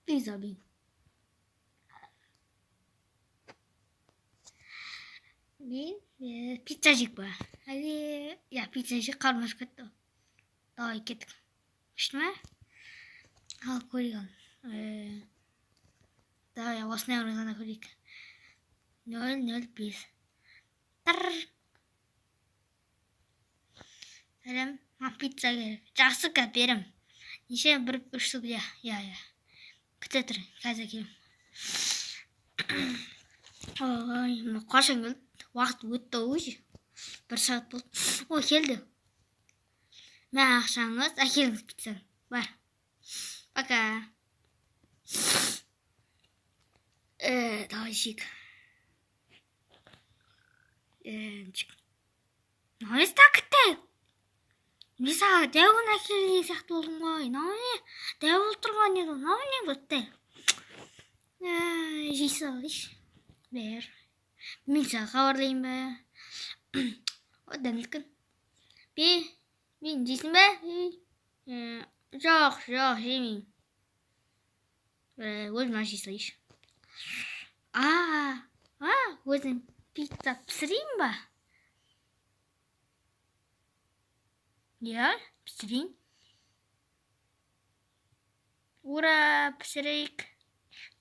Пицца. Мен пицца жейік па? Әлде, иә, пицца жейік, қарным ашып кетті. Давай, кеттік. Күшті ме? Ал, көрейік ал. Давай, осындай орнына көрейік. 005. Тар. Сәлем, маған пицца керек. Жақсы, қазір берем. Неше? 1, 3 штук, иә, иә, иә. Күте тұр, қазір келемін. Ой, мына қашан келді? Уақыт өтті уже. 1 сағат болды. Ой, келді. Мә, ақшаңыз, әкеліңіз пиццаны. Бар. Пока. Давай жейік. Мынау несі так күтті? Мен саған дәу ғана әкел деген сияқты болдым ғой. Мынау не? Дәу болып тұрған еді. Мынау не болды? Жей салайыншы. Бер. Мен саған хабарлайын ба? О, дәмді екен. Бе, мен жейсің бе? Жоқ, жоқ, жемеймін. Өзім жей салайыншы. Өзім пицца пісірейін ба? Иә, пісірейін. Ура, пісірейік.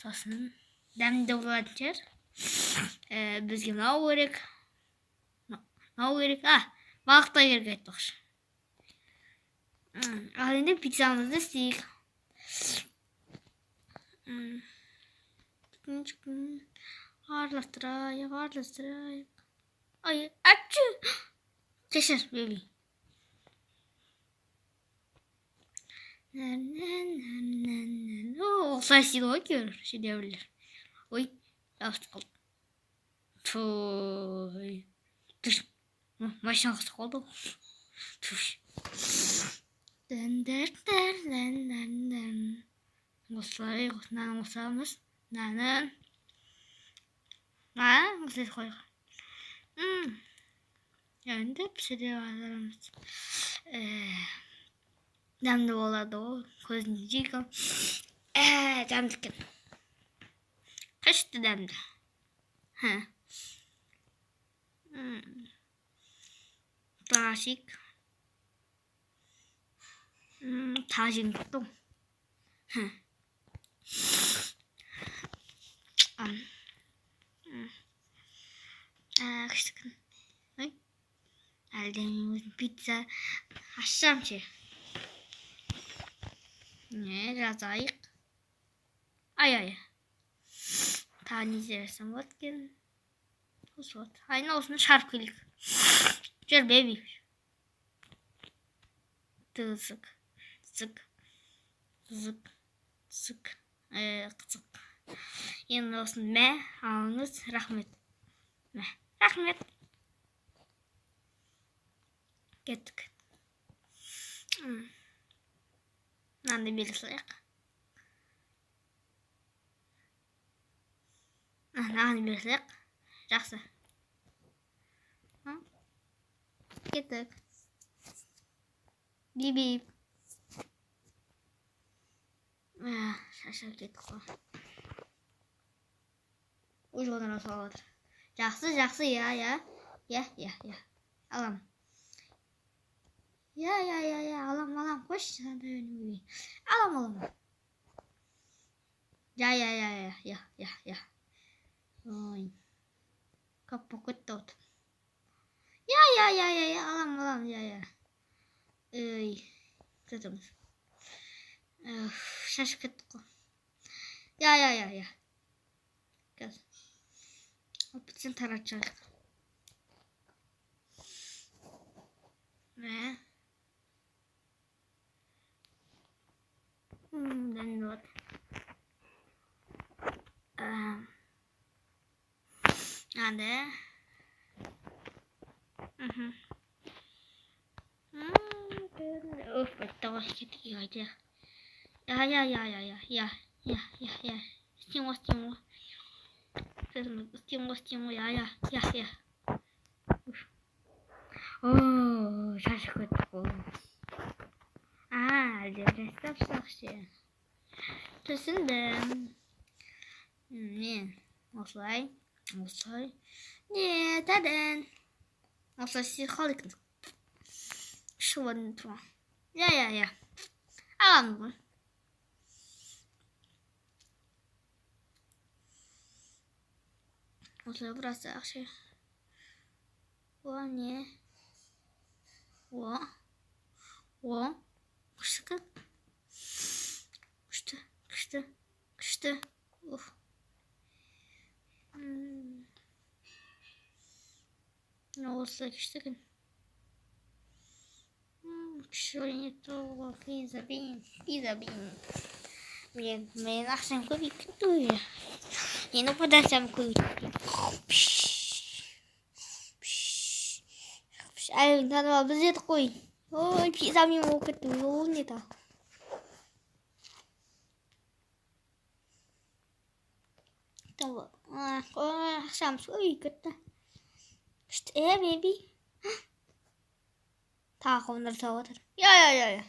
Сосын дәмді болатын шығар. Бізге мынау керек. Мынау керек. Балық та керек айтпақшы. Ал енді пиццамызды істейік. Араластырайық, араластырайық. Ай, атшы! Кешір, беби. Осылай істейді ғой кейбір шедеврлер. Ой, жабысып қалды. Той. Түш. Машина қосып қалды ғой. Түш. Дін-дір-дір-дін-дін-дін. Осылай, мынаны қосамыз. Мынаны. Осылай қояйық. Енді пісіре жатырмыз. Дәмді болады ғой. Көзін жейік. Дәмді екен. Күшті дәмді. Тағы жейік. Тағы жегім келіп тұр. Күшті екен. Ой. Әлде мен өзім пицца ашсам ше. Не, жазайық. Ай, ай. Тағы не жазсам болады екен? Осы болады. Айна, осыны шығарып келейік. Жүр, беби. Тызык. Зык. Зык. Зык. Қызық. Енді осыны мә, алыңыз. Рахмет. Мә, рахмет. Кеттік. Мынаны бере салайық. Мынаны бере салайық. Жақсы. Кеттік. Биби. Шаршап кеттік қой. Уже одан салып жатыр. Жақсы, жақсы, иә, иә. Иә, иә, иә. Алам. Иә, иә, иә, иә, алам, алам. Қойшы, алам, алам. Я, я, я, я, я, я, я. Ой. Көп болып кетті вот. Я, я, я, я, я, алам, алам, я, я. Ой, кетеміз. Шашып кеттік қой. Я, я, я, я. Қазір. Пиццаны таратып шығайық. Мә. Дәмді болады. Анда. Оф, бітті ғой, кеттік үйге қайтайық. Я, я, я, я, я, я, я, я, я. Істеймін ғой, істеймін ғой. Істеймін ғой, істеймін ғой, я, я, я, я. О, шашып кеттік қой. Әлде бір нәрсе тапсақ ше. Түсіндім. Мен осылай, осылай. Не, тәдін. Осылай істей қалды екен. Шығып тұрған. Иә, иә, иә. Аламын ғой. Осылай біраз ақша. О, не? О. О. Күшті. Күшті, күшті, күшті. Уф. Осылай күшті екен. Күшті ойнайды. Пиза бин, пиза бин. Мен ақшам көбейіп кетті уже. Менің потенциалым көбейіп кетті. Әлі танымал біз едік қой. Ой, пиза бин болып кетті. Ол не тағы? Ақшамыз көбейіп кетті. Күшті, беби. Тағы қоңырау соғып отыр. Я, я, я, я.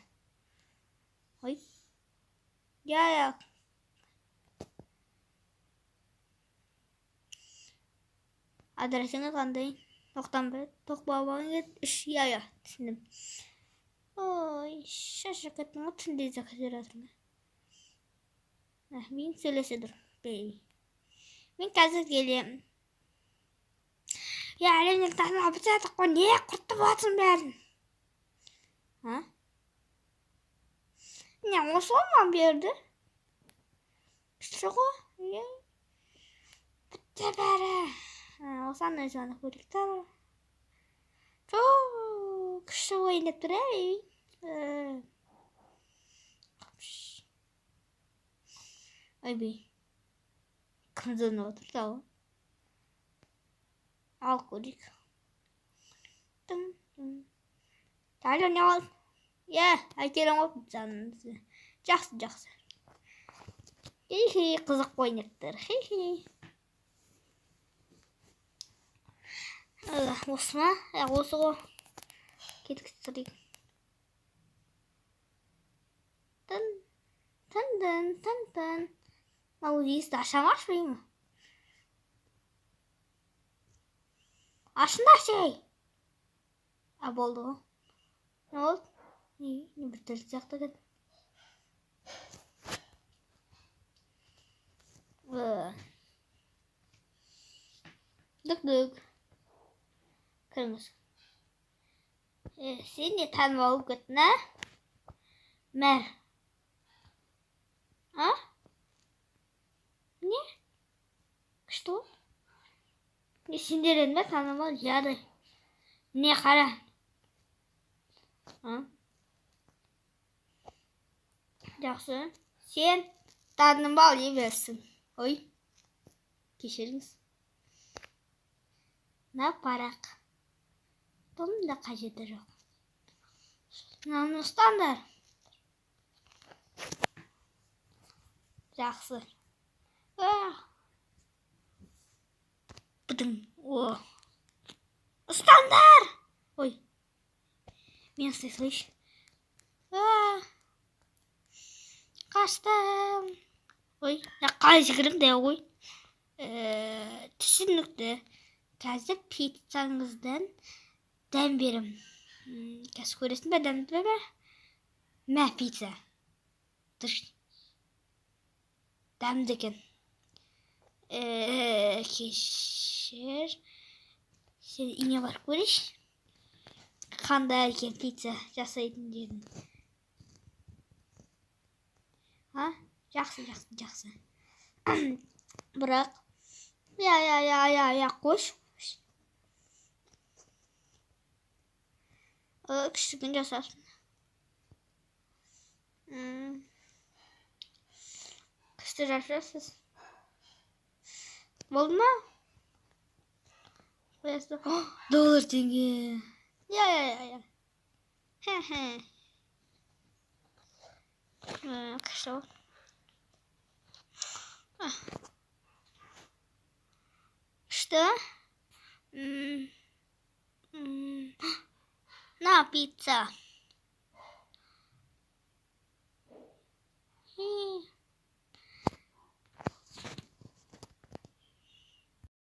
Ой. Я, я. Адресіңіз қандай? 91, тоқбабаңыз 3, я, я, түсіндім. Ой, шаршап кеттім ғой, түнде заказ беріп жатырмын. Мен сөйлесе тұр, бейби. Мен қазір келемін. Я, әлемнің танымал біз едік қой, не құртып жатырсың бәрін? А? Не, осы ғой маған берді. Күшті ғой. Е. Бітті бәрі. Осы андай жағына көрейік та. Фу, күшті ойнап тұр, ә, Ойбай. Кім звонып отыр тағы? Ал көрейік. Тым, тым. Алло, не болды? Иә, әкелем ғой пиццаңызды. Жақсы, жақсы. Хи-хи, қызық ойнап тұр. Хи-хи. Осы ма? Осы ғой. Кеттік түсірейік. Тын, тын, тын, тын, тын. Мынау есікті аша ма, ашпай ма? Ашыңдаршы, ей! А, болды ғой. Не болды? Не, не бір тіл сияқты екен. Дүк, дүк. Кіріңіз. Сен не танымал болып кеттің, а? Мә. А? Не? Күшті ғой. Не, сендер едің бе танымал? Жарай. Не, қара. А? Жақсы. Сен танымал емессің. Ой. Кешіріңіз. Мына парақ. Бұның да қажеті жоқ. Мынаны ұстаңдар. Жақсы. Бұдың. О. Ұстаңдар! Ой. Мен ұстай салайыншы. Қаштым. Ой, қалай жүгірдім де ғой. Түсінікті. Қазір пиццаңыздан дәм берем. Қазір көресің бе, дәмді бе? Мә, пицца. Дұрыс. Дәмді екен. Кешір. Сен үйіңе барып көрейінші. Қандай екен пицца жасайтын жерін. А? Жақсы, жақсы, жақсы. Бірақ, я, я, я, я, я, қойшы. Күшті жасапсың. Күшті жасапсыз. Болды ма? Қоясыз ба? Доллар теңге. Я, я, я, я. Хе-хе. Күшті болды. Күшті. На пицца.